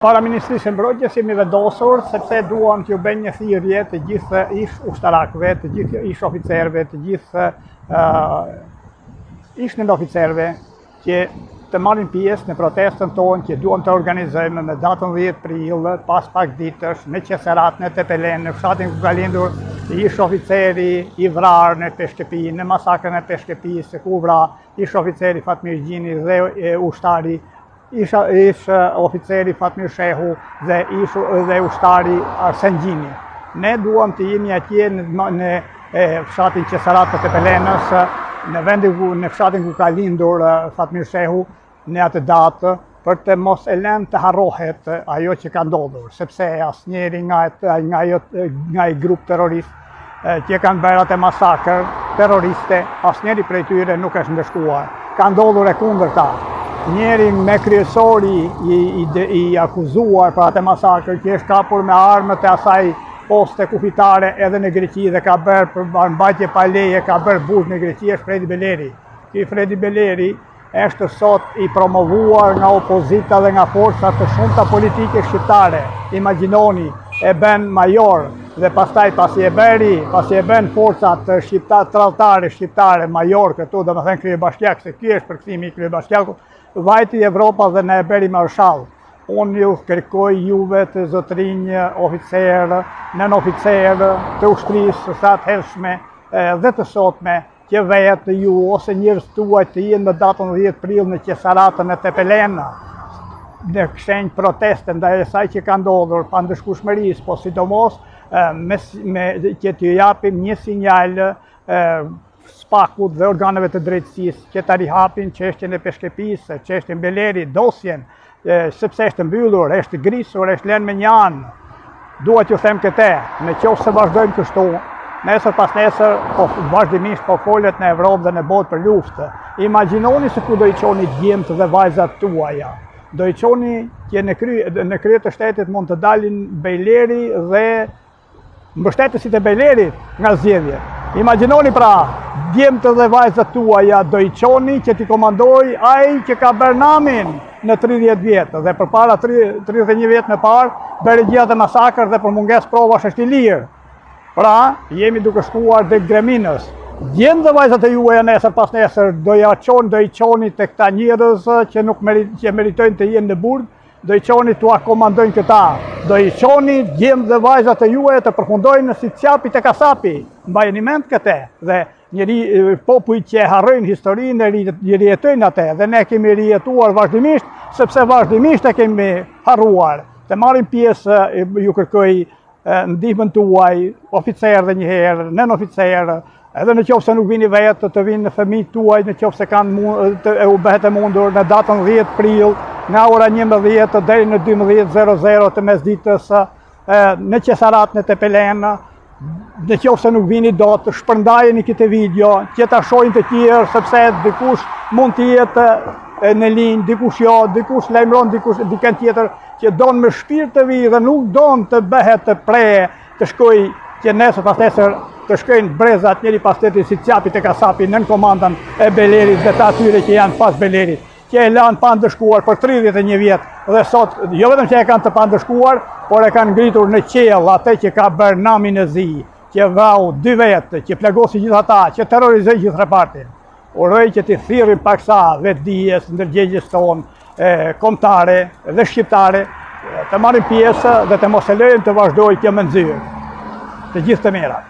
Para Ministrisë së Mbrojtjes jemi vendosur sepse duam t'ju bëjmë një thirrje të gjithë ish ushtarakëve, të gjithë ish oficerëve, të gjithë uh, ish nënoficerëve që të marrin pjesë në protestën tonë që duam të organizojmë në datën 10 prill, pas pak ditësh, në Qesarat, në Tepelenë, në fshatin ku ka lindur ish oficeri i vrarë në Peshkëpi, në masakrën e Peshkëpisë, ku u vra ish oficeri Fatmir Gjini dhe ushtari ish ish oficeri Fatmir Shehu dhe ish dhe ushtari Arsen Gjini. Ne duam të jemi atje në, në e, fshatin Qesarat të Tepelenës, në vendin ku në fshatin ku ka lindur Fatmir Shehu në atë datë për të mos e lënë të harrohet ajo që ka ndodhur, sepse asnjëri nga nga ajo nga ai grup terrorist që kanë bërë atë masakër terroriste, asnjëri prej tyre nuk është ndëshkuar. Ka ndodhur e kundërta. Njëri më kryesori i, i, i akuzuar për atë masakër që është kapur me armët e asaj poste kufitare edhe në Greqi dhe ka bërë për armëmbajtje pa leje, ka bërë burg në Greqi, është Fredi Beleri. Ky Fredi Beleri Është sot i promovuar nga opozita dhe nga forca të shumta politike shqiptare. Imagjinoni, e bën major dhe pastaj pasi e bëri, pasi e bën forcat shqiptare, tradhtare shqiptare major këtu, domethënë kryebashkiak, se ky është përkthimi i kryebashkiakut, vajti Evropa dhe na e bëri marshall. Unë ju kërkoj juve të zotërinj oficerë, nënoficerë të ushtrisë së atëhershme dhe të sotme, që vetë ju ose njerëz tuaj të jenë në datën 10 prill në Qesaratën e Tepelenë, në shenjë proteste ndaj asaj që ka ndodhur, pandëshkueshmërisë, po sidomos me, me, që t'ju japim një sinjal SPAK-ut dhe organeve të drejtësisë që ta rihapin çështjen e Peshkëpisë, çështjen Beleri, dosjen, sepse është mbyllur, është grisur, është lënë mënjanë. Dua t'ju them këtë, në qoftë se vazhdojmë kështu, nesër pasnesër, po vazhdimisht po folet në Evropë dhe në botë për luftë. Imagjinoni se ku do i çoni djemtë dhe vajzat tuaja. Do i çoni që në krye, në krye të shtetit mund të dalin Bejleri dhe mbështetësit e Bejlerit nga zgjedhjet. Imagjinoni pra, djemtë dhe vajzat tuaja do i çoni që t'i komandojë ai që ka bërë namin në 30 vjet dhe përpara 31 vjet më parë bëri gjithë atë masakër dhe për mungesë provash është i lirë. Pra, jemi duke shkuar drejt greminës. Djemtë dhe vajzat e juaja nesër pasnesër do ja çoni, do i çoni te këta njerëz që nuk merit, që meritojnë të jenë në burg, Do i çoni t'ua komandojnë këta, do i çoni djemtë dhe vajzat e juaja të përfundojnë si cjapi te kasapi. Mbajeni mend këtë dhe njeri popujt që e harrojnë historinë e rijetojnë atë dhe ne kemi rijetuar vazhdimisht sepse vazhdimisht e kemi harruar. Të marrim pjesë ju kërkoj ndihmën tuaj, oficerë dhe një herë, nënoficerë, edhe në qoftë se nuk vini vetë, të vinë fëmijët tuaj, në qoftë se kanë të, e u bëhet e mundur në datën 10 prill, nga ora 11 deri në 12.00 të mesditës, në Qesarat në Tepelenë, në qoftë se nuk vini dot, shpërndajeni këtë video, që ta shohin të tjerë, sepse dikush mund të jetë në linjë, dikush jo, dikush lajmëron, dikush dikën tjetër, që don me shpirt të vijë dhe nuk don të bëhet pre, të shkojë që nesër pasnesër të shkojnë brezat njëri pas tjetrit si cjapi te kasapi nën komandën e Belerit dhe të atyre që janë pas Belerit, që e lanë pa ndëshkuar për 31 vjet dhe sot jo vetëm që e kanë të pandëshkuar, por e kanë ngritur në qiell atë që ka bërë namin e zi, që vrau dy vetë, që plagosi gjithë ata, që terrorizoi gjithë repartin. Uroj që t'i thirrim paksa vetëdijes, ndërgjegjes tonë kombëtare dhe shqiptare, të marrim pjesë dhe të mos e lejmë të vazhdojë kjo mënyrë. Të gjithë të mirat.